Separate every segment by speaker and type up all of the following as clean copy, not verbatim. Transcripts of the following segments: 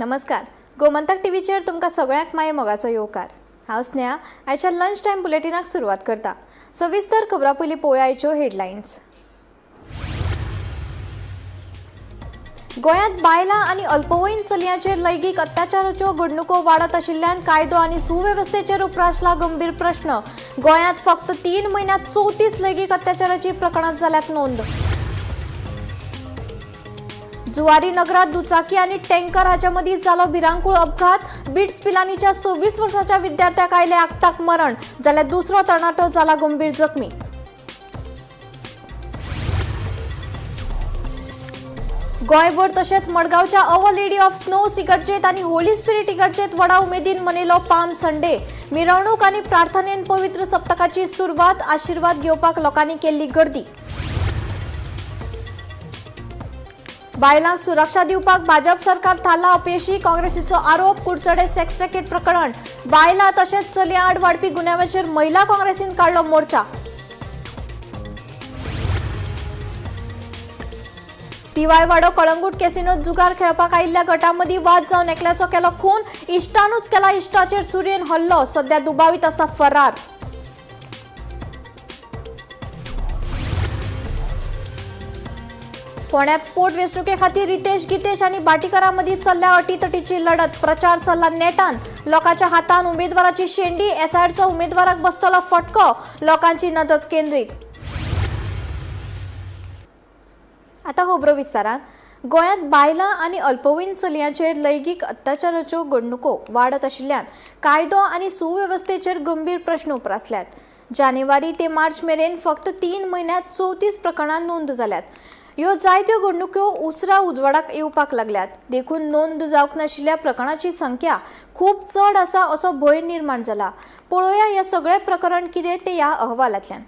Speaker 1: नमस्कार, गोमंतक टीव्हीचेर तुमकां सगळ्यांक माये मोगाचो येवकार. हांव स्नेहा आयच्या लंच टायम बुलेटिनाक सुरवात करता. सविस्तर खबरां पयलीं पळोवया आयच्यो हेडलायन्स. गोंयांत बायलां आनी अल्पवयीन चलयांचेर लैंगीक अत्याचाराच्यो घडणुको वाडत आशिल्ल्यान कायदो आनी सुवेवस्थेचेर उप्रासला गंभीर प्रश्न. गोंयांत फक्त 3 म्हयन्यांत 34 लैंगीक अत्याचाराची प्रकरणां जाल्यात नोंद. जुवारी नगरात दुचाकी आनी टँकर हाच्या मदीं जालो भिरांकूळ अपघात. बिट्स पिलानीच्या 26 वर्साच्या विद्यार्थ्याक आयले आक्ताक मरण, जाल्यार दुसरो तरणाटो जाला गंभीर जखमी. गोंयभर तशेंच मडगांवच्या our lady of snow इगर्जेत आनी होली स्पिरिट इगर्जेत व्हडा उमेदीन मनयलो पाम संडे. मिरवणूक आनी प्रार्थनेन पवित्र सप्तकाची सुरवात. आशिर्वाद घेवपाक लोकांनी केल्ली गर्दी. बायलांक सुरक्षा दिवपाक भाजप सरकार थारला अपेशी, काँग्रेसीचो आरोप. कुडचडे सेक्स रॅकेट प्रकरण, बायलां तशेंच चलयां आड वाडपी गुन्यांवाचेर महिला काँग्रेसीन काडलो मोर्चा. तिवायवाडो कळंगूट कॅसिनोत जुगार खेळपाक आयिल्ल्या गटामदीं वाद जावन एकल्याचो केलो खून. इश्टानूच केला इश्टाचेर सुरयेन हल्लो. सध्या दुबावीत आसा फरार. फोंड्या पोटवेंचणुके खातीर रितेश गितेश आनी भाटीकारा मदीं चल्ल्या अटीतटीची लढत. प्रचार चल्ला नेटान. लोकांच्या हातान उमेदवाराची शेंडी. एसआयआरचो उमेदवाराक बसतलो फटको. लोकांची नदर केंद्रीत. आतां खबरो विस्तारान. गोंयांत बायलां आनी अल्पवयीन चलयांचेर लैंगीक अत्याचाराच्यो घडणुको वाडत आशिल्ल्यान कायदो आनी सुवेवस्थेचेर गंभीर प्रश्न उप्रासल्यात. जानेवारी ते मार्च मेरेन फक्त 3 म्हयन्यांत 34 प्रकरणां नोंद जाल्यात. ह्यो जायत्यो घडणुको उसरां उजवाडाक येवपाक लागल्यात, देखून नोंद जावंक नाशिल्ल्या प्रकरणाची संख्या खूब चड आसा असो भंय निर्माण जाला. पळोवया हें सगळें प्रकरण कितें तें ह्या अहवालांतल्यान.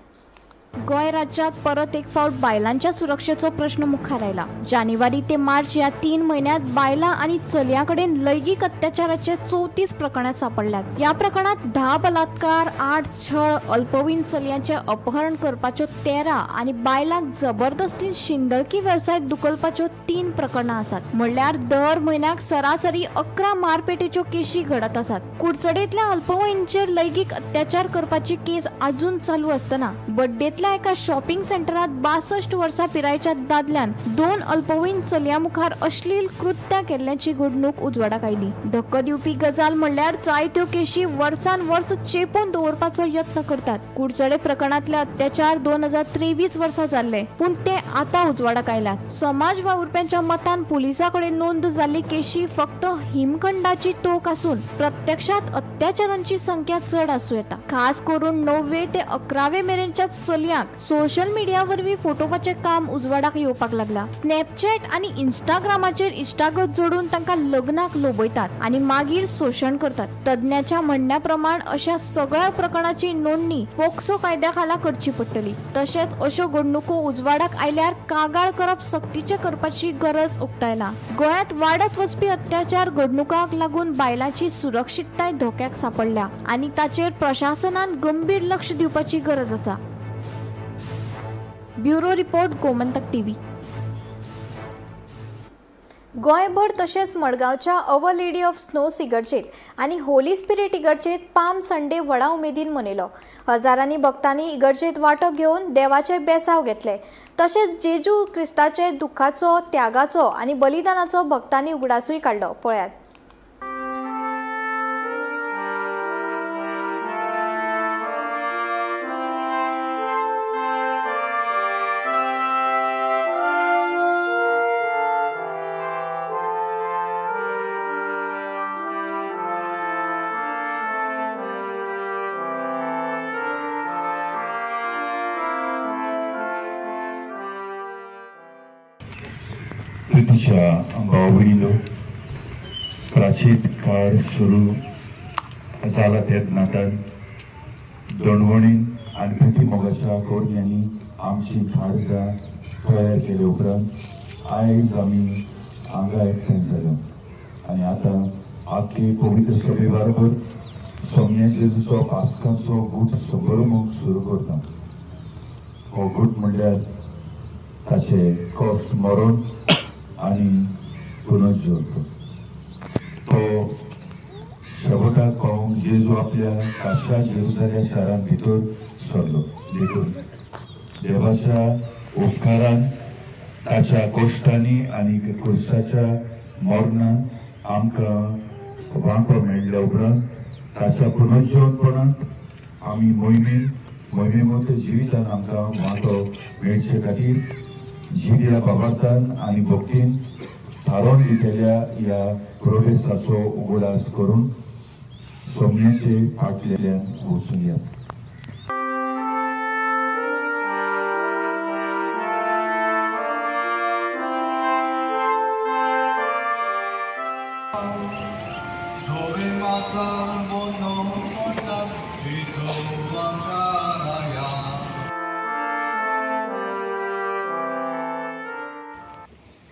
Speaker 1: गोंय राज्यात परत एक फावट बायलांच्या सुरक्षेचो प्रश्न मुखार आयला. जानेवारी ते मार्च ह्या 3 म्हयन्यांत बायलां आनी चलयां कडेन लैंगीक अत्याचाराचे 34 प्रकरणां सांपडल्यात. ह्या प्रकरणांत 10 बलात्कार, 8 छळ, अल्पवयीन चलयांचें अपहरण करपाच्यो 13 आनी बायलांक जबरदस्तीन शिंदळकी वेवसाय दुखलपाच्यो 3 प्रकरणां आसात. म्हणल्यार दर म्हयन्याक सरासरी 11 मारपेटीच्यो केशी घडत आसात. कुडचडेंतल्या अल्पवयींचेर लैंगीक अत्याचार करपाची केस अजून चालू आसतना बड्डेंतल्या एका शॉपिंग सेंटरात 62 वर्सां पिरायेच्या दादल्यान 2 अल्पवयीन चलयां मुखार अश्लील कृत्यां केल्ल्याची घडणूक उजवाडाक आयली. धक्को दिवपी गजाल म्हणल्यार जायत्यो केशी वर्सान वर्स चेपून दवरपाचो यत्न करतात. कुडचडे प्रकरणांतले अत्याचार 2023 वर्सा जाल्ले, पूण ते आतां उजवाडाक आयल्यात. समाज वावुरप्यांच्या मतान पुलिसां कडेन नोंद जाल्ली केशी फक्त हिमखंडाची तोक आसून प्रत्यक्षात अत्याचारांची संख्या चड आसूं येता. खास करून 9वे ते 11वे मेरेनच्या चलयांक सोशल मिडिया वरवीं फोटोवपाचें काम उजवाडाक येवपाक लागला. स्नॅपचॅट आनी इंस्टाग्रामाचेर इश्टागत जोडून तांकां लग्नाक लोबयतात आनी मागीर शोशण करतात. तज्ञाच्या म्हणण्या प्रमाण अशा सगळ्या प्रकरणाची नोंदणी पोक्सो कायद्या खाला करची पडटली. तशेंच अश्यो घडणुको उजवाडाक आयल्यार कागाळ करप सक्तीचें करपाची गरज उक्तायला. गोंयांत वाडत वचपी अत्याचार घडणुकांक लागून बायलांची सुरक्षितताय धोक्याक सांपडल्या आनी ताचेर प्रशासनान गंभीर लक्ष दिवपाची गरज आसा. Bureau report, Gomantak TV. गोंयभर तशेंच मडगांवच्या our lady of snow इगर्जेत आनी होली स्पिरिट इगर्जेत पाम संडे व्हडा उमेदीन मनयलो. हजारांनी भक्तांनी इगर्जेत वांटो घेवन देवाचे बेसाव घेतले. तशेंच जेजू क्रिस्ताचे दुख्खाचो, त्यागाचो आनी बलिदानाचो भक्तांनी उगडासूय काडलो. पळयात.
Speaker 2: प्रितीच्या भाव भयणीनो, प्राचीन काळ सुरू जाला तेच नातान दोणवणीन आनी प्रिती मोगाच्या कोरण्यांनी आमची खारजां तयार केले उपरांत आयज आमी हांगा एकठांय जालो आनी आतां आख्खी पवित्र सभे बरोबर सोम्या जेजूचो पास्काचो गूट समारंभ सुरू करता. हो गूट म्हणल्यार ताचे कश्ट मरण आनी पुनर्जल्प. तो शेवटाक पावोवंक जेजू आपल्या काशा जेरुजाल्या शारांत भितर सरलो. देखून देवाच्या उपकारान, ताच्या कश्टांनी आनी क्रुसाच्या मरणान आमकां वांटो मेळ्ळ्या उपरांत ताच्या पुनर्जीवनपणांत आमी मोहिमेमत जिवितान आमकां वांटो मेळचे खातीर जिव्या बाबार्थान आनी भक्तीन थारोवन दितल्या ह्या प्रोग्रेसाचो उगडास करून सोमण्याचे फाटल्यान वचुया.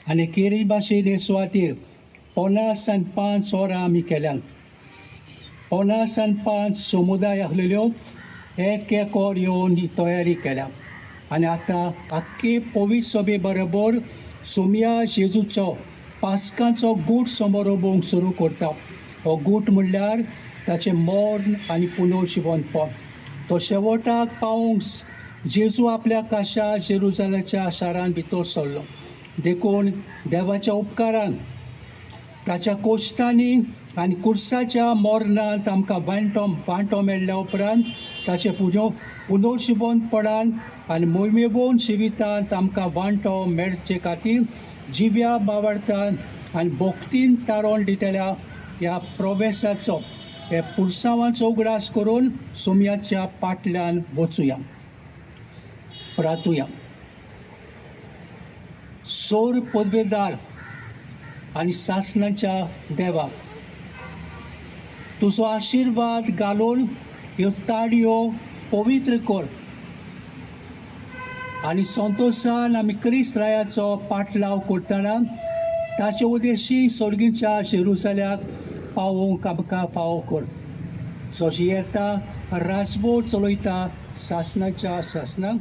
Speaker 3: आनी केरळ भाशेन सुवातेर 55 वरां आमी केल्यान. 55 समुदाय आसलेल्यो एक एक वर येवन ही तयारी केल्या आनी आतां आख्खी पवित्र सभे बरोबर सोमया जेजूचो पास्कांचो गूट समारोभोवंक सुरू करता. हो गूट म्हणल्यार ताचें मर्ण आनी पुनर्जिवनपण. तो शेवटाक पावोवंक जेजू आपल्या काशा जेरुजालाच्या शारान भितर सरलो. देखून देवाच्या उपकारान ताच्या कोश्टांनी आनी कुर्साच्या मरणांत आमकां वांटो मेळ्ळ्या उपरांत ताचे पुनर्जिवनपणान आनी मोहिमेवन जिवितांत आमकां वांटो मेळचे खातीर जिव्या बावडतान आनी भक्तीन तारोन दितल्या ह्या प्रवेशाचो ह्या पुरसांवाचो उगडास करून सोमयाच्या पाटल्यान वचुया. प्रातुया. सोर पदवेदार आनी सासणाच्या देवा, तुजो आशिर्वाद घालून ह्यो ताडयो पवित्र कर आनी संतोशान आमी क्रिस्त रायाचो पाटलाव करतना ताचे उदेशी सर्गीच्या जेरुजाल्याक पावोवंक आमकां फावो कर. जशी येता राजवट चलयता सासणाच्या सासणाक.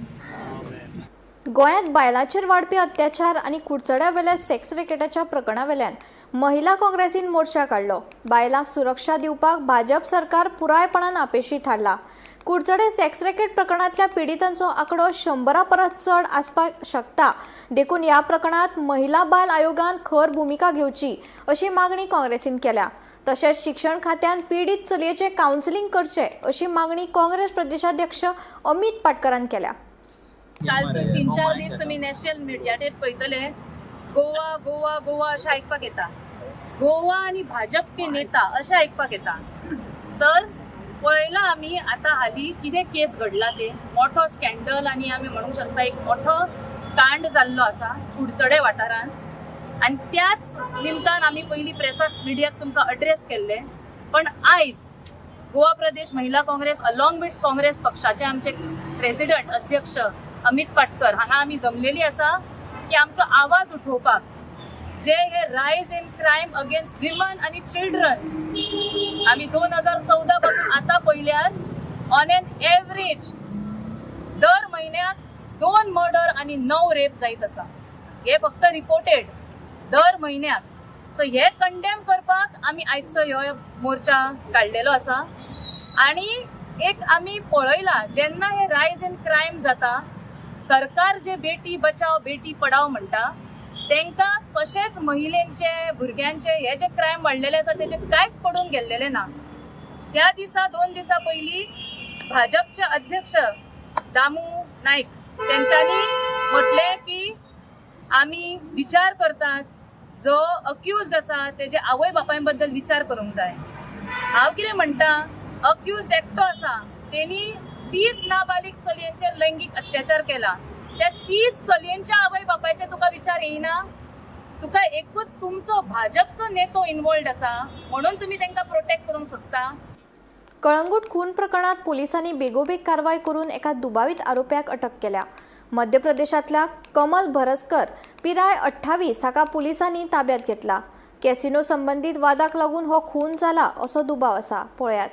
Speaker 1: गोंयांत बायलांचेर वाडपी अत्याचार आनी कुडचड्यावेल्या सेक्स रॅकेटाच्या प्रकरणावेल्यान महिला काँग्रेसीन मोर्चा काडलो. बायलांक सुरक्षा दिवपाक भाजप सरकार पुरायपणान अपेशी थारला. कुडचडे सेक्स रॅकेट प्रकरणांतल्या पिडितांचो आंकडो 100 परस चड आसपाक शकता, देखून ह्या प्रकरणांत महिला बाल आयोगान खर भुमिका घेवची अशी मागणी काँग्रेसीन केल्या. तशेंच शिक्षण खात्यान पिडीत चलयेचें कावन्सिलींग करचें अशी मागणी काँग्रेस प्रदेशाध्यक्ष अमित पाटकरान केल्या.
Speaker 4: कालसून 3-4 दीस तुमी नॅशनल मिडियाचेर पळयतले गोवा गोवा गोवा अशें आयकपाक येता. गोवा आनी भाजप के नेता अशें आयकपाक येता. तर पळयलां आमी आतां हालीं कितें केस घडला ते मोठो स्कॅन्डल आनी आमी म्हणूंक शकता एक मोठो कांड जाल्लो आसा कुडचडे वाठारांत. आनी त्याच निमतान आमी पयलीं प्रेसाक मिडियाक तुमकां अड्रेस केल्ले. पण आयज गोवा प्रदेश महिला काँग्रेस अलॉंग विथ काँग्रेस पक्षाचे आमचे प्रेसिडंट अध्यक्ष अमित पाटकर हांगा आमी जमलेली आसा की आमचो आवाज उठोवपाक जे हे rise in crime against women आनी चिल्ड्रन आमी 2014 पासून आतां पळयल्यार ऑन एन एवरेज दर म्हयन्याक 2 मर्डर आनी 9 रेप जायत आसा. हे फक्त रिपोर्टेड दर म्हयन्याक. सो हे कंडेम करपाक आमी आयचो ह्यो मोर्चा काडलेलो आसा. आनी एक आमी पळयला जेन्ना हे रायज इन क्रायम जाता सरकार जे बेटी बचाव बेटी पडाव म्हणटा तांकां कशेंच महिलेंचे भुरग्यांचे हे जे क्रायम वाडलेले आसा तेजे कांयच पडून गेल्लेले ना. त्या दिसा 2 दिसां पयलीं भाजपचे अध्यक्ष दामू नायक तेंच्यांनी म्हटलें की आमी विचार करतात जो अक्युज्ड आसा तेजे आवय बापाय बद्दल विचार करूंक जाय. हांव कितें म्हणटा, अक्युज्ड एकटो आसा तेणी 30 नाबालीग चलयांचेर लैंगीक अत्याचार केला. त्या 30 चलयांच्या आवय बापायचे तुका विचार येयना? तुका एकूच तुमचो भाजपचो नेतो इन्वॉल्ड आसा म्हणून तुमी तांकां प्रोटेक्ट करूंक सोदता.
Speaker 1: कळंगूट खून प्रकरणात पोलिसांनी बेगोबेग कारवाय करून एका दुबावीत आरोप्याक अटक केल्या. मध्य प्रदेशांतल्या कमल भरसकर पिराय 28 हाका पोलिसांनी ताब्यात घेतला. कॅसिनो संबंदीत वादाक लागून हो खून जाला असो दुबाव आसा. पळयात.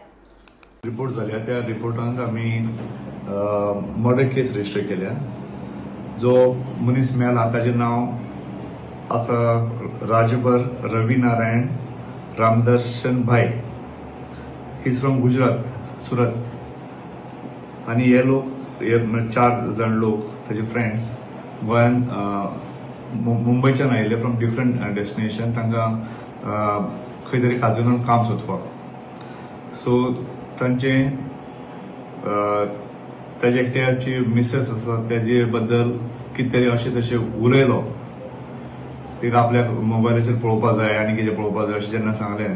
Speaker 5: रिपोर्ट जाल्या त्या रिपोर्टांत आमी मर्डर केस रजिस्टर केल्या. जो मनीस मेला ताजें नांव आसा Rajbhar Ravi Narayan Ramdarshan Bhai, he is from Gujarat, Surat. आनी हे लोक, हे म्हणजे चार जाण लोक ताजे फ्रेंड्स गोंयान मुंबयच्यान आयिल्ले फ्रॉम डिफरंट डेस्टिनेशन, तांकां खंय तरी काजिनोन काम सोदपाक. सो तांचे ताजे एकट्याची मिसेस आसा, ताजे बद्दल कितें तरी अशें तशें उलयलो. तिका आपल्या मोबायलाचेर पळोवपा जाय आनी कितें पळोवपा जाय अशें जेन्ना सांगलें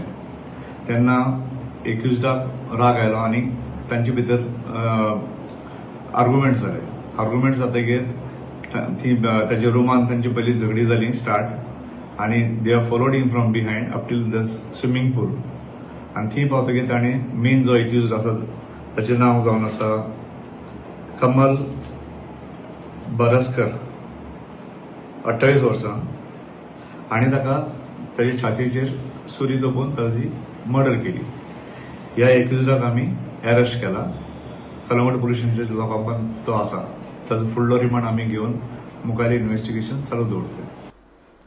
Speaker 5: तेन्ना एक्युजडाक राग आयलो आनी तांचे भितर आर्गुमेंट्स जाले. आर्गुमेंट्स जातकीर ती ताच्या रुमान तांची पयलीं झगडी जाली स्टार्ट आनी they are followed him from behind up till the swimming pool. आनी थंय पावतकीर ताणें मेन जो एक्युज आसा ताचें नांव जावन आसा कमल बरसकर, 28 वर्सां, आनी ताका ताच्या छातीचेर सुरी तोपून ताजी मर्डर केली. ह्या एक्युजाक आमी अरेस्ट केला. कलंगूट पुलीस स्टेशनाच्या लॉकअपान तो आसा. ताजो फुडलो रिमांड आमी घेवन मुखार इन्व्हेस्टिगेशन चालू दवरतले.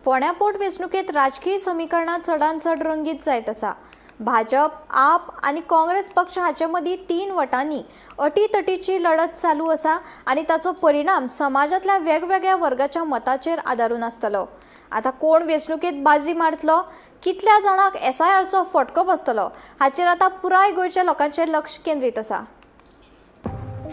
Speaker 1: फोंड्या पोट वेंचणुकेंत राजकीय समीकरणां चडांत चड रंगीत जायत आसा. भाजप, आप आनी काँग्रेस पक्ष हाचे मदीं तीन वटांनी अटीतटीची लढत चालू आसा आनी ताचो परिणाम समाजांतल्या वेगवेगळ्या वर्गाच्या मताचेर आदारून आसतलो. आतां कोण वेंचणुकेंत बाजी मारतलो, कितल्या जाणांक एसआयआरचो फटको बसतलो हाचेर आतां पुराय गोंयच्या लोकांचें लक्ष केंद्रीत आसा.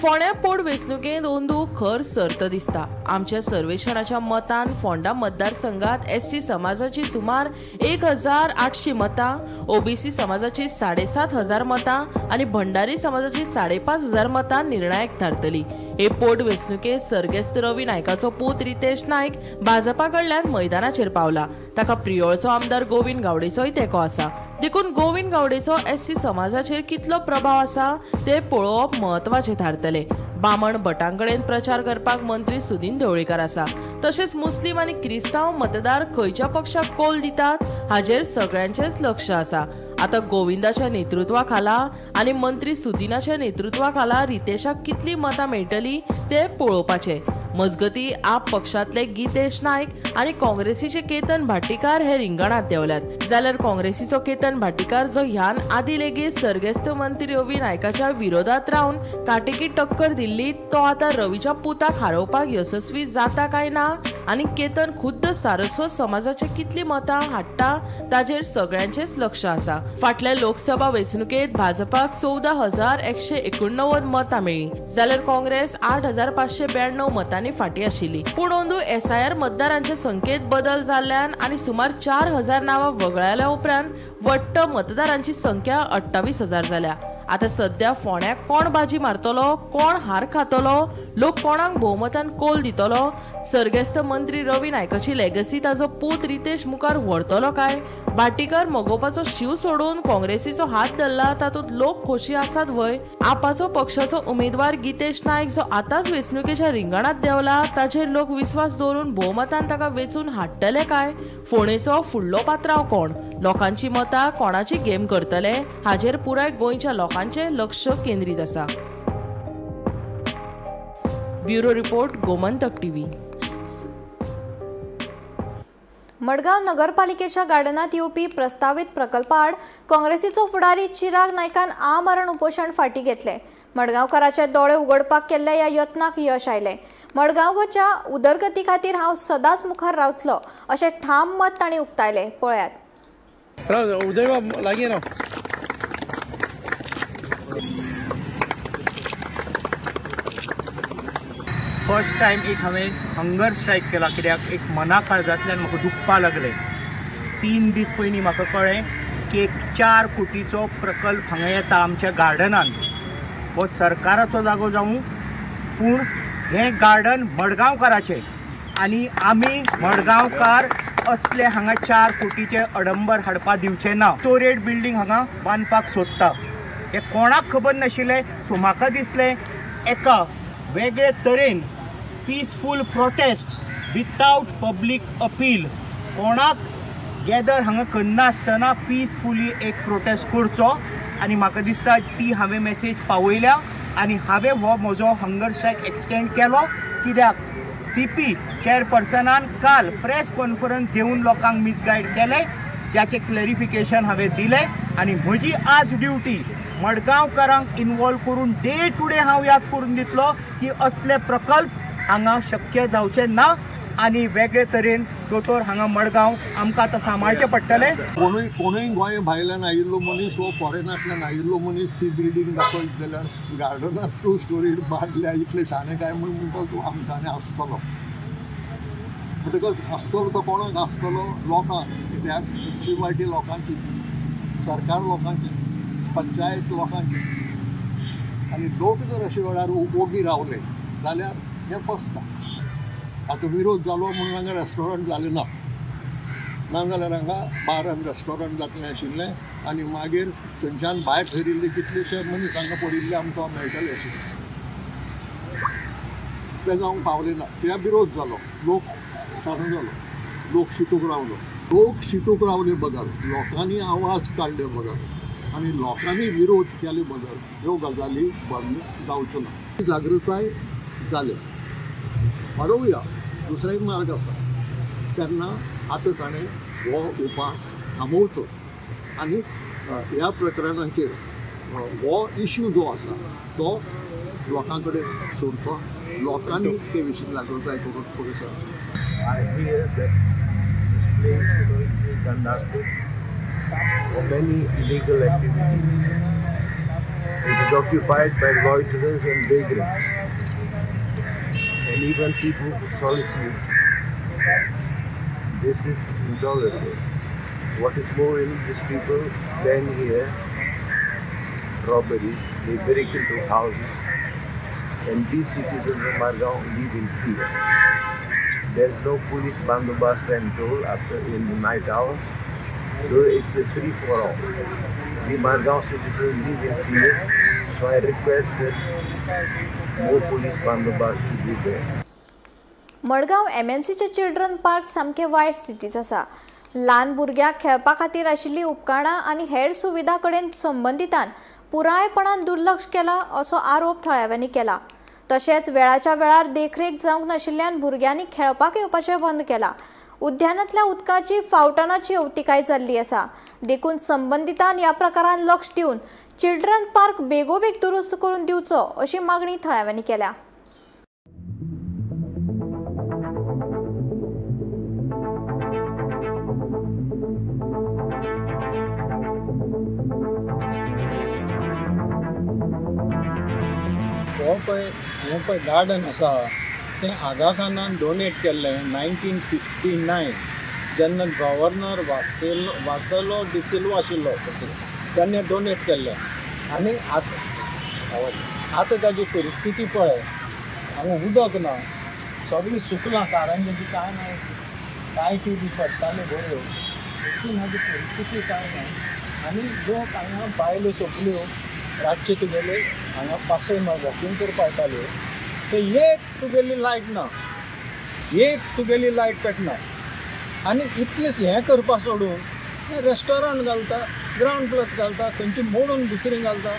Speaker 6: फोंड्या पोट वेंचणुकेंत अंदू खर सर्त दिसता. आमच्या सर्वेक्षणाच्या मतान फोंडा मतदारसंघात एसटी समाजाची सुमार 1800 मतां, ओबीसी समाजाची 7500 मतां आनी भंडारी समाजाची 5500 मतां निर्णायक थारतली. हे पोट वेंचणुकेंत सर्गेस्त रवी नायकाचो पूत रितेश नायक भाजपा कडल्यान मैदानाचेर पावला. ताका प्रियोळचो आमदार गोविंद गावडेचोय तेंको आसा. देखून गोविंद गावडेचो एससी समाजाचेर कितलो प्रभाव आसा ते पळोवप म्हत्वाचें थारतलें. बामण भटां कडेन प्रचार करपाक मंत्री सुदीन ढवळीकार आसा. तशेंच मुस्लीम आनी क्रिस्तांव मतदार खंयच्या पक्षाक कोल दितात हाजेर सगळ्यांचेच लक्ष आसा. आतां गोविंदाच्या नेतृत्वा खाला आनी मंत्री सुदिनाच्या नेतृत्वा खाला रितेशाक कितली मतां मेळटली ते पळोवपाचें. मजगती, आप पक्षांतले गीतेश नायक आनी काँग्रेसीचे केतन भाटीकार हे रिंगणात देंवल्यात. जाल्यार काँग्रेसीचो केतन भाटीकार, जो ह्यान आदी लेगीत सर्गेस्त मंत्री रवी नायकाच्या विरोधात रावन काटेकी टक्कर दिल्ली, तो आतां रवीच्या पुताक हारोवपाक येसस्वी जाता काय ना आनी केतन खुद्द सारस्वत समाजाचे कितली मतां हाडटा ताजेर सगळ्यांचेच लक्ष आसा. फाटल्या लोकसभा वेंचणुकेत भाजपाक 14,189 मतां मेळ्ळीं, जाल्यार काँग्रेस 8592 मतांनी फाटीं आशिल्ली. पूण अंदू एसआयआर मतदारांचे संख्येत बदल जाल्ल्यान आनी सुमार 4000 नांवां वगळायल्या उपरांत वट्ट मतदारांची संख्या 28,000 जाल्या. आता सध्या फोंड्याक कोण बाजी मारतलो, कोण हार खातलो, लोक कोणाक भोवमतान कोल दितलो, सर्गेस्त मंत्री रवी नायकाची लेगसी ताजो पूत रितेश मुखार व्हरतलो काय भाटीकर मगोवपाचो शीव सोडून काँग्रेसीचो हात धरला तातूंत लोक खोशी आसात व्हय? आपाचो पक्षाचो उमेदवार गितेश नायक, जो आतांच वेंचणुकेच्या रिंगणात देंवला, ताचेर लोक विस्वास दवरून भोवमतान ताका वेंचून हाडटले काय? फोंडेचो फुडलो पात्रांव कोण, लोकांची मतां कोणाची गेम करतले हाजेर पुराय गोंयच्या लोकांचें लक्ष केंद्रीत आसा. Bureau report, Gomantak TV.
Speaker 1: Madgaon नगरपालिकेच्या गार्डनात येवपी प्रस्तावीत प्रकल्पाआड काँग्रेसीचो फुडारी चिराग नायकान आमरण उपोशण फाटीं घेतलें. मडगांवकाराचे दोळे उगडपाक केल्ल्या ह्या यत्नाक यश आयलें. मडगांवच्या उदरगती खातीर हांव सदांच मुखार रावतलो अशें ठाम मत तांणी उक्तायलें. पळयात.
Speaker 7: राव, उदयबाब, लागीं राव.
Speaker 8: फर्स्ट टायम एक हांवें हंगर स्ट्रायक केला, कित्याक एक मना काळजांतल्यान म्हाका दुखपा लागलें. 3 दीस पयलीं म्हाका कळ्ळें की एक 4 कोटीचो प्रकल्प हांगा येता आमच्या गार्डनान. हो सरकाराचो जागो जावं, पूण हें गार्डन मडगांवकाराचें आनी आमी मडगांवकार असले हांगा 4 कोटीचे अडंबर हाडपा दिवचे ना. स्टोरेड बिल्डींग हांगा बांदपाक सोदता हें कोणाक खबर नाशिल्लें. सो म्हाका दिसलें एका वेगळे तरेन peaceful protest without public appeal, कोणाक गॅदर हांगा करनासतना पिसफुली एक प्रोटेस्ट करचो आनी म्हाका दिसता ती हांवें मॅसेज पावयल्या आनी हांवें हो म्हजो हंगर स्ट्रायक एक्सटेंड केलो, कित्याक सीपी चेअरपर्सनान काल प्रेस कॉन्फरन्स घेवन लोकांक मिसगायड केलें. ज्याचें क्लॅरिफिकेशन हांवें दिलें. आनी म्हजी आज ड्युटी मडगांवकारांक इनवॉल्व करून डे टू डे हांव याद करून दितलो की असले प्रकल्प हांगा शक्य जावचे ना आनी वेगळे तरेन दोतोर हांगा मडगांव आमकां आतां सांबाळचें पडटलें.
Speaker 9: कोणूय कोणूय गोंय भायल्यान आयिल्लो मनीस वो फॉरेनांतल्यान आयिल्लो मनीस ती बिल्डींग दाखयत जाल्यार गार्डनांत टू स्टोरी बांदल्या इतले शाणे काय म्हूण म्हणटा तूं आमकां आसतलो. म्हणटकच आसतलो तो कोणाक आसतलो? लोकांक. कित्याक म्युनिसिपालिटी लोकांची, सरकार लोकांची, पंचायत लोकांची. आनी लोक जर अशे वेळार ओगी रावले जाल्यार हें फसता. आतां विरोध जालो म्हणून हांगा रेस्टॉरंट जालें ना, ना जाल्यार हांगा बार आनी रेस्टॉरंट जातलें आशिल्लें आनी मागीर थंयच्यान भायर सरिल्ले कितलेशे मनीस हांगा पडिल्ले आमकां मेळटले आशिल्ले. ते जावंक पावले ना कित्याक विरोध जालो, लोक शाणो जालो, लोक शिटूक रावलो. लोक शिटूक रावले बगर, लोकांनी आवाज काडले बगर आनी लोकांनी विरोध केले बगर ह्यो गजाली बंद जावच्यो ना. जागृताय जाल्या, वाडोवया, दुसरोय मार्ग आसा. तेन्ना आतां ताणें हो उपास थांबोवचो आनी ह्या प्रकरणाचेर हो इशू जो आसा तो लोकां कडेन सोडचो. लोकांनी ते विशीं जागृताय करून फुडें सरचें.
Speaker 10: I hear that this place, is being conducted for many illegal activities. It is occupied by loiterers and vagrants, and even people who solicit. This is intolerable. What is more, these people plan here robberies, they break into houses, and these citizens of Margao live in fear. There's no police bandobast, I'm told, after in the night hours. So it's a free for all. The Margao citizens live in fear, so I request that more police bandobast should be there.
Speaker 1: Madgaon एमएमसीचे children park सामकें वायट स्थितींत आसा. ल्हान भुरग्यांक खेळपा खातीर आशिल्लीं उपकरणां आनी हेर सुविधा कडेन संबंदितान पुरायपणान दुर्लक्ष केलां असो आरोप थळाव्यांनी केला. तशेंच वेळाच्या वेळार देखरेख जावंक नाशिल्ल्यान भुरग्यांनी खेळपाक येवपाचें बंद केलां. उद्यानांतल्या उदकाची फावटनाची अवतिकाय जाल्ली आसा. देखून संबंदितान ह्या प्रकारान लक्ष दिवन चिल्ड्रन पार्क बेगोबेग दुरुस्त करून दिवचो अशी मागणी थळाव्यांनी केल्या.
Speaker 11: हो पळय, हें पळय गार्डन आसा तें आगा खानान डोनेट केल्लें 1959, जेन्ना गव्हर्नर वासेलो डिसिल्वा आशिल्लो तेन्ना डोनेट केल्लें. आनी आतां आतां ताजी परिस्थिती पळय, हांगा उदक ना, सगळें सुकलां, कारंजे बी कांय ना, लायटी बी पडटाल्यो बऱ्यो, देखून हाजी परिस्थिती कांय ना. आनी लोक हांगा बायलो सगल्यो रातचे तुगेले हांगा पासय वॉकिंग करपाक येताल्यो, ते एक तुगेली लायट ना, एक तुगेली लायट पेटना. आनी इतलें हें करपा सोडून रेस्टॉरंट घालता, ग्रावंड प्लस घालता, खंयची मोडून दुसरी घालता.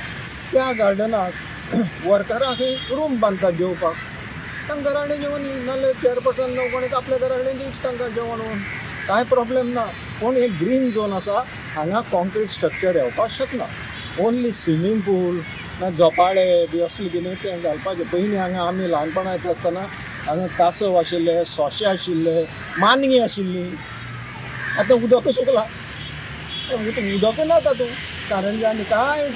Speaker 11: त्या गार्डनाक वर्करांकय रूम बांदता जेवपाक, तांकां घरा कडेन जेवण, नाल्यार चेअरपर्सन कोण आपल्या घरा कडेन दिवचें तांकां जेवण, कांय प्रॉब्लेम ना. पूण एक ग्रीन झोन आसा, हांगा कॉन्क्रीट स्ट्रक्चर येवपाक शकना. ओन्ली स्विमींग पूल ना झोपाळे बी असलें कितें तें घालपाचें. पयलीं हांगा आमी ल्हानपणां येता आसतना हांगा कासव आशिल्ले, सोंशे आशिल्ले, मानगी आशिल्ली. आतां उदक सुकलां, उदक ना तातूंत, कारंजा आनी कांय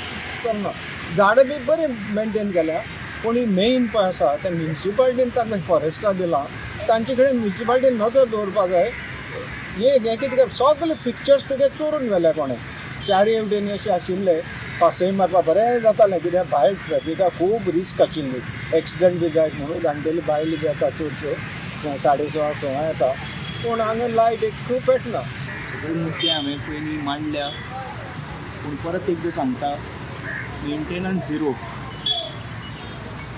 Speaker 11: चलना. झाडां बी बरीं मेनटेन केल्या, पूण ही मेन पळय आसा तें म्युनिसिपालिटीन तांकां फॉरेस्टाक दिलां, तांचे कडेन म्युनिसिपालिटीन नदर दवरपाक जाय. एक हें कितें सगळे पिक्चर्स तुगे चोरून व्हेले कोणें. चारी वटेन अशें आशिल्ले पासय मारपाक बरें जातालें, कित्याक भायर ट्रॅफिकाक खूब रिस्क आशिल्ली, एक्सिडंट बी जायत म्हणून. जाणटेली बायलो बी येता चडश्यो, 6:30 सवां येता, पूण हांगा लायट एक खूब पेटना.
Speaker 8: सगळे मुद्दे हांवें पयलीं मांडल्या, पूण परत एकदां सांगता, मेंटेनन्स झिरो.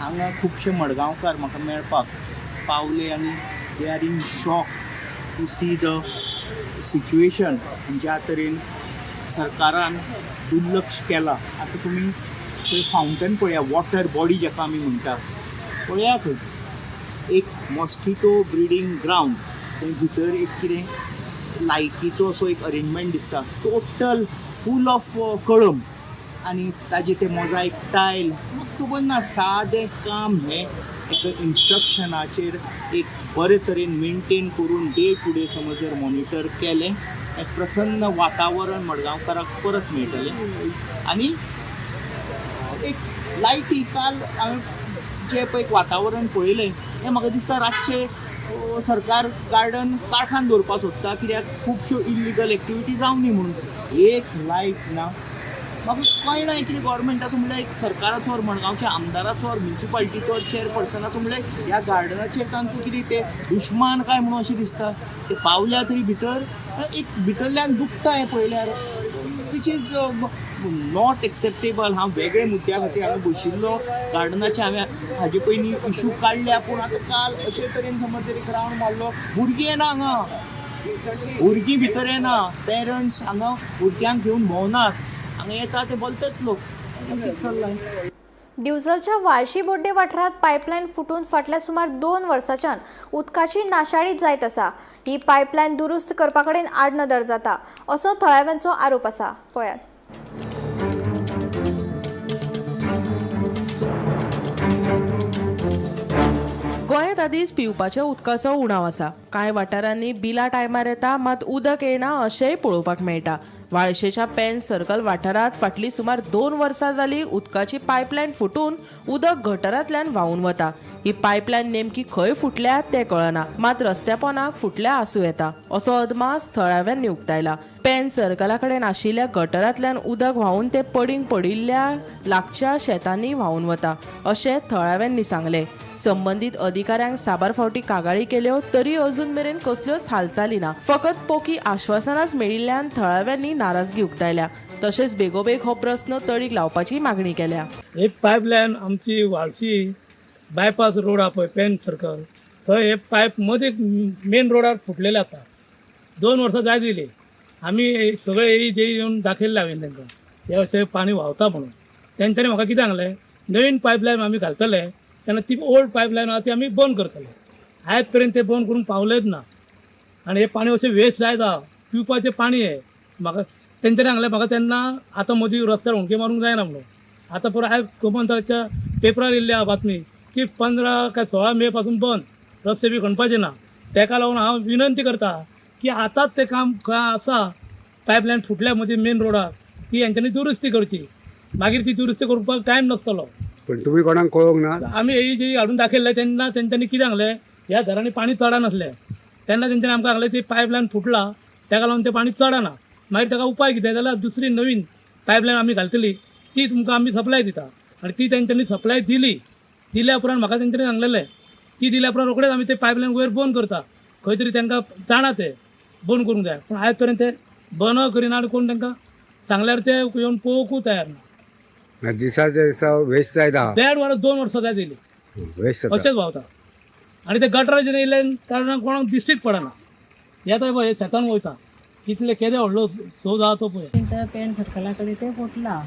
Speaker 8: हांगा खुबशे मडगांवकार म्हाका मेळपाक पावले आनी they are in shock to see the situation ज्या तरेन सरकारान दुर्लक्ष केलां. आतां तुमी थंय फावंटन पळया, वॉटर बॉडी जाका आमी म्हणटा, पळया थंय एक मॉस्किटो ब्रिडींग ग्रावंड, थंय भितर एक कितें लायटीचो असो एक अरेंजमेंट दिसता, टोटल फूल ऑफ कळम आनी ताजे ते मोजायक टायल. म्हाका खबर ना, सादें काम हें एक इन्स्ट्रक्शनाचेर एक बरे तरेन मेनटेन करून डे टू डे समज जर मॉनिटर केलें, एक प्रसन्न वातावरण मडगांवकाराक परत मेळटलें. आनी एक लायटी काल हांवें जें पळय एक वातावरण पळयलें, हें म्हाका दिसता रातचें सरकार गार्डन काळखान दवरपाक सोदता, कित्याक खुबश्यो इल्लिगल एक्टिविटी जावं न्ही म्हणून. एक लायट ना. म्हाका कळना कितें गव्हर्मेंटाचो म्हणल्यार एक सरकाराचो, मडगांवच्या आमदाराचो, म्युनिसिपालिटीचो, चेअरपर्सनाचो म्हणल्यार ह्या गार्डनाचेर तांचो कितें ते दुश्मान काय म्हणून अशें दिसता. ते पावल्या तरी भितर एक भितरल्यान दुखता हें पळयल्यार, which is not acceptable. हांव वेगळे मुद्द्या खातीर हांगा बशिल्लो, गार्डनाचे हांवें हाजे पयलीं इशू काडल्या, पूण आतां काल अशे तरेन समज जर एक रावंड मारलो, भुरगीं येना हांगा, भुरगीं भितर येना, पेरंट्स हांगा भुरग्यांक घेवन भोंवनात, हांगा येता ते बोलतात लोक, चल्लां.
Speaker 1: दिवचलच्या वाळशी बोड्डे वाठारांत पायपलायन फुटून फाटल्या सुमार 2 वर्सांच्यान उदकाची नाशाडी जायत आसा. ही पायपलायन दुरुस्त करपा कडेन आडनदर जाता असो थळाव्यांचो आरोप आसा. पळयात.
Speaker 6: गोंयांत आदींच पिवपाच्या उदकाचो उणाव आसा. कांय वाठारांनी बिलां टायमार येता मात उदक येना अशेंय पळोवपाक मेळटा. वाळशेच्या पेन सर्कल वाठारांत फाटलीं सुमार 2 वर्सां जालीं उदकाची पायपलायन फुटून उदक गटरांतल्यान व्हांवून वता. ही पायपलायन नेमकी खंय फुटल्या तें कळना, मात रस्त्या पोनाक फुटल्या आसूं येता असो अदमास थळाव्यांनी उक्तायला. पेन सर्कला कडेन आशिल्ल्या गटरांतल्यान उदक व्हांवून तें पडींग पडिल्ल्या लागच्या शेतांनी व्हांवून वता अशें थळाव्यांनी सांगलें. संबंदीत अधिकाऱ्यांक साबार फावटी कागाळी केल्यो तरी अजून मेरेन कसल्योच हालचाली ना. फकत पोकी आश्वासनाच मेळिल्ल्यान थळाव्यांनी नाराजगी उक्तायल्या. तशेंच बेगोबेग हो प्रस्न तडीक लावपाची मागणी केल्या.
Speaker 7: एक पायपलायन आमची वाळशी बायपास रोड आहा पळय पेन सर्कल, थंय हे पायप मदीं मेन रोडार फुटलेले आसा. 2 वर्सां जायत गेली, आमी सगळे ए जे येवन दाखयल्ले हांवें तांकां हे अशें पाणी व्हांवता म्हणून. तेंच्यांनी म्हाका कितें सांगलें, नवीन पायपलायन आमी घालतले तेन्ना ती ओल्ड पायपलायन आहा ती आमी बंद करतले. आयज पर्यंत ते बंद करून पावलेच ना आनी हे पाणी अशें वेस्ट जायत आहा. पिवपाचें पाणी हें. म्हाका तेंच्यांनी सांगलें म्हाका तेन्ना आतां मदीं रस्त्यार हुंडके मारूंक जायना म्हणून. आतां पुरो आयज गोमंतकाच्या पेपरार येयल्ली आहा बातमी की 15 काय 16 मे पासून बंद, रस्ते बी खणपाचे ना. तेका लागून हांव विनंती करता की आतांच तें काम खंय आसा पायपलायन फुटल्या मदीं मेन रोडार ती हेंच्यांनी दुरुस्ती करची. मागीर ती दुरुस्ती करपाक टायम नासतलो.
Speaker 12: पण तुमी कोणाक कळोवंक ना?
Speaker 7: आमी ही जी हाडून दाखयल्लें तेन्ना तेंच्यांनी कितें सांगलें, ह्या घरांनी पाणी चडनासलें तेन्ना तेंच्यांनी आमकां सांगलें ती पायपलायन फुटला तेका लागून तें पाणी चडना. मागीर ताका उपाय कितें जाल्यार दुसरी नवीन पायपलायन आमी घालतली ती तुमकां आमी सप्लाय दिता. आनी ती तेंच्यांनी सप्लाय दिली. दिल्या उपरांत म्हाका तेंच्यांनी सांगलेलें ती दिल्या उपरांत रोखडेच आमी ते पायपलायन वयर बंद करता, खंय तरी तांकां जाणा ते बंद करूंक जाय. पूण आयज पर्यंत ते बंद करिना आनी कोण तांकां सांगल्यार ते येवन पळोवंकूय तयार ना.
Speaker 12: दिसाचे दिसा वेस्ट जायत आहा.
Speaker 7: 1.5 वर्स 2 वर्सां जायत येयली
Speaker 12: वेस्ट जाता,
Speaker 7: अशेंच व्हांवता. आनी ते गटराचेर येयल्ल्यान कारणान कोणाक दिश्टीच पडना. येता पळय शेतान वयता कितले केदे व्हडलो सो जाता तो पळय.
Speaker 13: पेन सर्कला कडेन ते फुटला,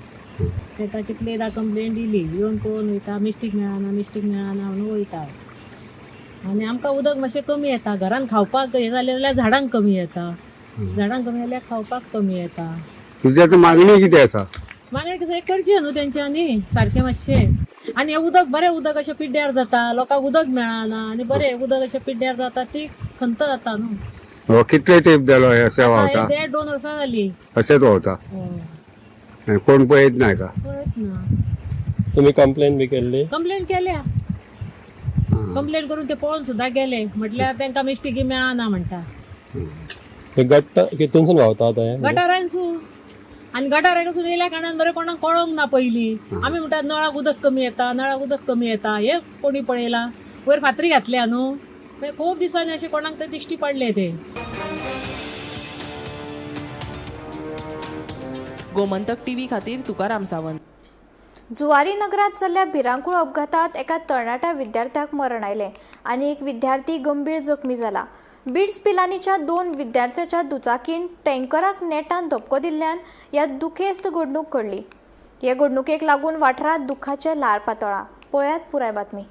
Speaker 13: तेका कितलेदा कंप्लेन दिली, येवन पळोवन वयता, मिस्टीक मेळना मिस्टीक मेळना म्हणून वयता. आनी आमकां उदक मातशें कमी येता, घरान खावपाक हें जालें जाल्यार झाडांक कमी येता, झाडांक कमी जाल्यार खावपाक कमी येता.
Speaker 12: तुजी आतां मागणी कितें आसा?
Speaker 13: मागणी कसं करचें न्हू तेंच्यांनी सारकें मातशें. आनी हें उदक बरें उदक अशें पिड्ड्यार जाता, लोकांक उदक मेळना आनी बरें उदक अशें पिड्ड्यार जाता ती खंत जाता न्हू.
Speaker 12: कितले तेंप जालो हें अशें व्हांवता?
Speaker 13: 1.5-2 वर्सां जाली
Speaker 12: अशेंच व्हांवता, कोण पळयत ना का?
Speaker 13: पळयत ना.
Speaker 14: तुमी कंप्लेन बी केल्ली?
Speaker 13: कंप्लेन केल्या, कंप्लेन करून ते पळोवन सुद्दां गेले, म्हटल्यार तांकां मिस्टेकी मेळना म्हणटा.
Speaker 14: गट्ट कितूनसून व्हांवता आतां हें?
Speaker 13: गटारांसून. आनी गटारांसून येयल्या कारणान बरें कोणाक कळोंक ना पयलीं. आमी म्हणटात नळाक उदक कमी येता, नळाक उदक कमी येता, हें कोणी पळयलां? वयर फातरी घातल्या न्हू, मागीर खूब दिसांनी अशें कोणाक ते दिश्टी पडले ते.
Speaker 6: गोमंतक टीव्ही खातीर तुकाराम सावंत.
Speaker 1: जुवारी नगरात जाल्ल्या भिरांकूळ अपघातात एका तरणाट्या विद्यार्थ्याक मरण आयलें आनी एक विद्यार्थी गंभीर जखमी जाला. बिट्स पिलानीच्या 2 विद्यार्थ्याच्या दुचाकीन टँकराक नेटान धपको दिल्ल्यान ह्या दुखेस्त घडणूक घडली. हे घडणुकेक लागून वाठारांत दुखाचें ल्हार पातळ्ळां. पळयात पुराय बातमी.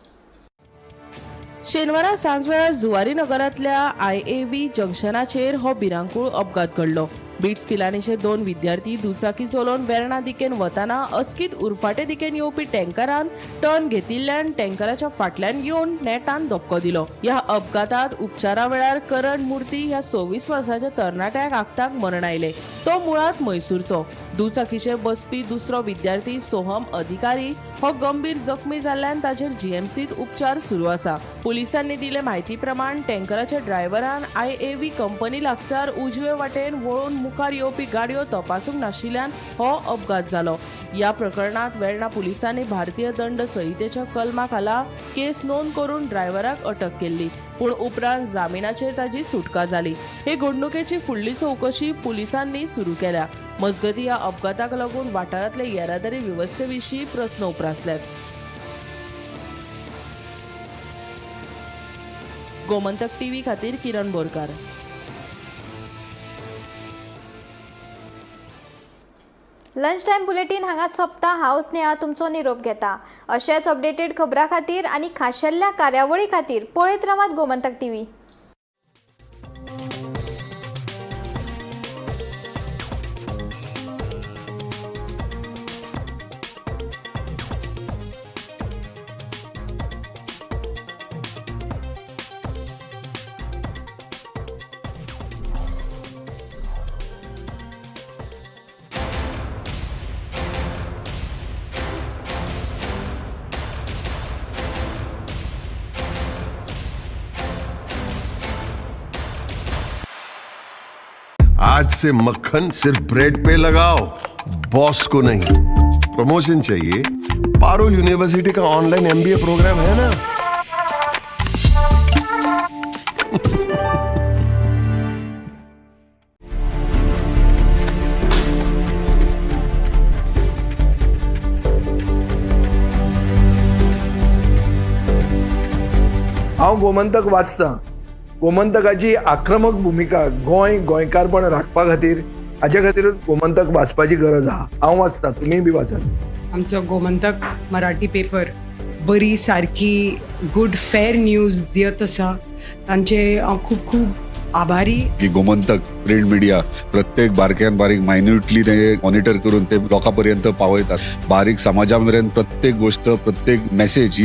Speaker 6: शेनवारा सांजवेळार जुवारी नगरांतल्या आयएव्ही जंक्शनाचेर हो भिरांकूळ अपघात घडलो. बिट्स पिलानीचे 2 विद्यार्थी दुचाकी चलोवन वेर्णा दिकेन वतना अचकीत उरफाटे दिकेन येवपी टँकरान टर्न घेतिल्ल्यान टँकराच्या फाटल्यान येवन नेटान धपको दिलो. ह्या अपघातात उपचारा वेळार करण मूर्ती ह्या 26 वर्सांच्या तरणाट्याक आक्ताक मरण आयले. तो मुळांत म्हैसूरचो. दुचाकीचेर बसपी दुसरो विद्यार्थी सोहम अधिकारी हो गंभीर जखमी जाल्ल्यान ताचेर जीएमसीत उपचार सुरू आसा. पुलिसांनी दिले म्हायती प्रमाण टँकराच्या ड्रायव्हरान आयएव्ही कंपनी लागसार उजवे वाटेन वळून मुखार येवपी गाडयो तपासूंक नाशिल्ल्यान हो अपघात जालो. ह्या प्रकरणात वेर्णा पुलिसांनी भारतीय दंड संहितेच्या कलमा खाला केस नोंद करून ड्रायव्हराक अटक केल्ली, पूण उपरांत जामिनाचेर ताची सुटका जाली. हे घडणुकेची फुडली चवकशी पुलिसांनी सुरू केल्या. मजगतीं ह्या अपघाताक लागून वाठारांतले येरादारी वेवस्थे विशीं प्रस्न उप्रासल्यात. गोमंतक टीव्ही खातीर किरण बोरकार.
Speaker 1: लंच टायम बुलेटीन हांगाच सोंपता. हांव स्नेहा तुमचो निरोप घेता. अशेच अपडेटेड खबरां खातीर आनी खाशेल्ल्या कार्यावळी खातीर पळयत रावात गोमंतक टीव्ही.
Speaker 15: आज से मक्खन सिर्फ ब्रेड पे लगाओ, बॉस को नहीं. प्रमोशन चाहिए? पारुल यूनिवर्सिटी का ऑनलाइन एमबीए प्रोग्राम है ना.
Speaker 16: हांव गोमंतक वाचतां. गोमंतकाची आक्रमक भुमिका गोंय गोंयकारपण राखपा खातीर, हाच्या खातीरूच गोमंतक वाचपाची गरज आहा. हांव वाचतां, तुमीय बी वाचात.
Speaker 17: आमचो गोमंतक मराठी पेपर बरी सारकी गुड फेर न्यूज दियत आसा, तांचे हांव खूब खूब आभारी.
Speaker 18: की गोमंतक प्रिंट मिडिया प्रत्येक बारक्यान बारीक मायन्युटली ते मॉनिटर करून ते लोकां पर्यंत पावयतात. बारीक समाजा मेरेन प्रत्येक गोष्ट, प्रत्येक मेसेज ही